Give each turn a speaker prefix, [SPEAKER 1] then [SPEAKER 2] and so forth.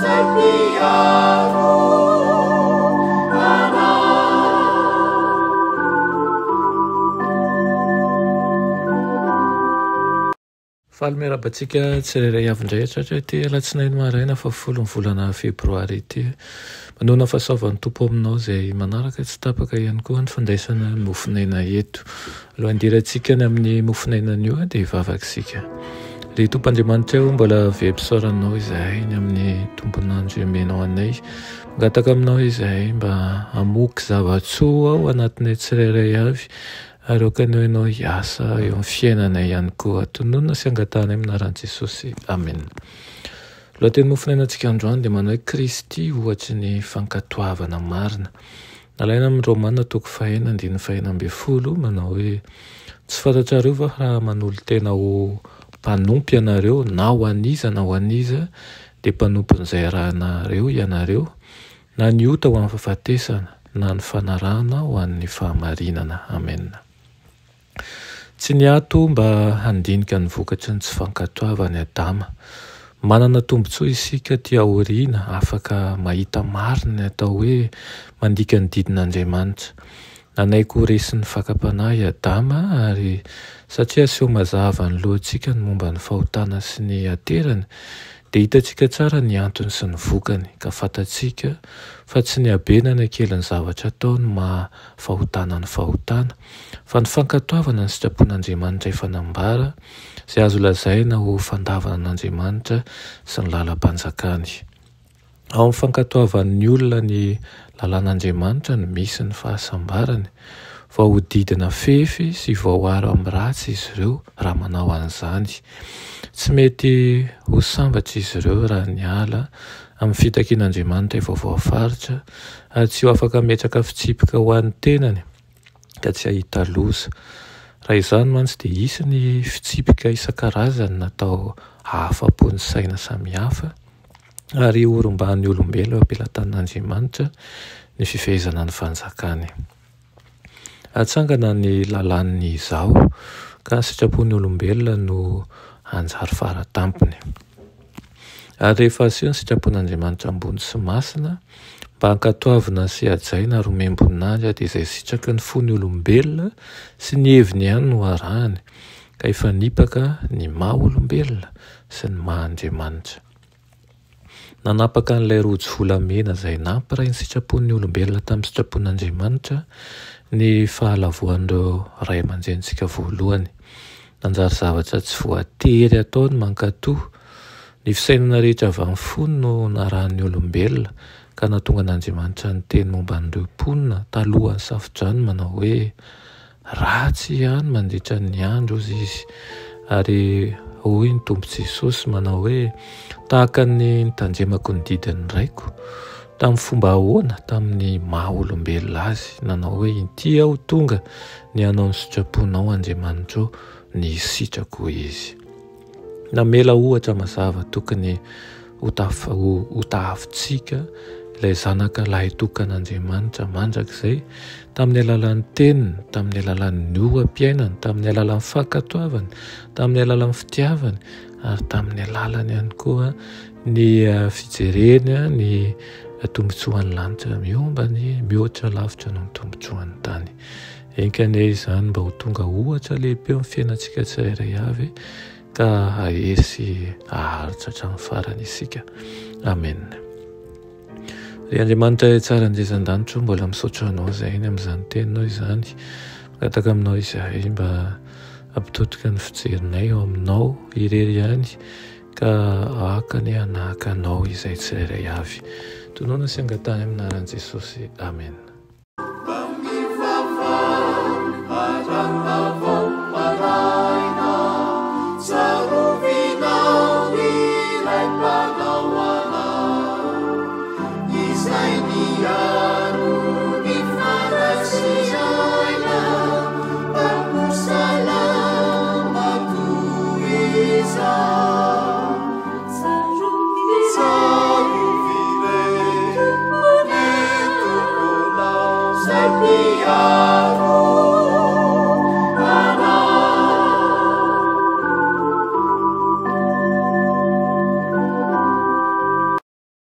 [SPEAKER 1] Izay mpiaro anay.
[SPEAKER 2] Faly miarahaba antsika tsirairay avy indray hatratra ity alatsinainy maraina fahafolo ny volana febroary ity. Manoana fahasoavan'ny Tompo aminao izay manaraka tsy tapaka ihany koa ny fandraisana ny mofon'aina eto. Alohan'ny hidirantsika ny amin'ny mofon'aina anio dia hivavaka isika. Ry Tompo Andriamanitra o, mbola velom-pisaoranao izahay ny amin'ny tombon'andro omenao anay. Mangataka aminao izahay mba hamoky zava-tsoa ao anatinay tsirairay avy ary aoka anie Ianao hiasa eo amin'ny fiainanay ihany koa. Tononina sy angatahanay amin'ny anaran'i Jesosy. Amena. Lohateny mofonainantsika androany dia manao hoe Kristy ohatry ny fankatoavana marina. Nalaina amin'ny Romana toko fahenina andininy fahenina ambin'ny folo manao hoe tsy fantatrareo va raha manolo-tena ho mpanompo ianareo na ho an'iza na ho an'iza dia mpanompon'izay arahinareo ianareo na ny ota ho an'ny fahafatesana na ny fanarahana ho an'ny fahamarinana. Amena. Tsy niato mba handinika ny vokatry ny tsy fankatoavan'i Adama. Manana tombontsoa isika aty aoriana afaka mahita marina ny atao hoe mandika ny didin'Andriamanitra. Nanaiky ho resin'ny fakam-panahy i Adama ary satria aseho mazava anoloantsika ny momba ny fahotana sy ny aterany dia hitantsika tsara ny antony sy ny vokany ka fantatsika fa tsy ny habena na kelin'ny zavatra atao no maha fahotana ny fahotana fa ny fankatoavana ny sitrapon'Andriamanitra efa nambara, izay azo lazaina ho fandavana an'Andriamanitra sy ny lalam-panjakany. Ao amin'ny fankatoavan'ny olona ny lalàn'Andriamanitra no misy ny fahasambarany. Voahodidina fefy sy voaaro amin'ny ratsy izy ireo raha manao an'izany. Tsy mety ho sambatra izy ireo raha niala amin'ny fitakian'Andriamanitra efa voafaritra ary tsy ho afaka hametraka fitsipika ho an'ny tenany. ka tsy hahita loza. Raha izany mantsy dia hisy ny fitsipika isan-karazany natao hahafa-po ny saina samihafa ary horombahan'ny olombelona eo am-pelatanan'Andriamanitra ny fifehezana ny fanjakany. Hatsangana ny lalàn'ny izaho ka ny sitrapon'ny olombelona no hanjary faratampony. Ary rehefa aseho ny sitrapon'Andriamanitra ambony sy masina, mba hankatoavina sy hajaina ary homem-boninahitra dia izay sitraky ny fon'ny olombelona sy ny heviny ihany no arahiny, ka hifanipaka ny maha olombelona sy ny maha Andriamanitra. Nanapaka an'ilay rojo volamena izay nampiray ny sitrapon'ny olombelona tamin'ny sitrapon'Andriamanitra ny fahalavoan'ireo ray aman-drenintsika voalohany. Nanjary zavatra tsy voatery atao ny mankatò. Ny fisainana rehetra avy amin'ny fony no narahin'ny olombelona, ka nahatonga an'Andriamanitra niteny momba an'ireo mponina talohan'ny Safodrano manao hoe, Ratsy ihany mandritra ny andro, hozy izy. Ary hoy ny Tompo Jesosy manao hoe, Tahaka ny nitandremako ny didin'ny Raiko. Tamin'ny fomba ahoana? Tamin'ny maha olombelona azy. Nanao hoe, Inty aho tonga ny hanao ny sitraponao, Andriamanitro, ny sitrako izy. Namela ohatra mazava tokony hotahafintsika ilay Zanaka lahitokan'Andriamanitra mandrakizay, tamin'ny alalan'ny teniny, tamin'ny alalan'ny oha-piainany, tamin'ny alalan'ny fankatoavany, tamin'ny alalan'ny fitiavany, ary tamin'ny alalany ihany koa ny fijereny ny tombontsoan'ny lanitra miomba ny mihoatra lavitra noho ny tombontsoan'ny tany. Enga anie izany mba ho tonga ohatra lehibe eo amin'ny fiainantsika tsirairay avy ka hahery sy haharitra hatramin'ny farany isika. Amen. Ry Andriamanitra tsara indrindra an-danitra, mbola misaotra Anao izahay ny amin'izany teninao izany. Mangataka aminao izahay mba hampitodika ny fijerinay eo aminao irery ihany ka aoka anie hanahaka Anao izahay tsirairay avy. Tonòna sy angatahana amin'ny anaran'i Jesosy. Amen.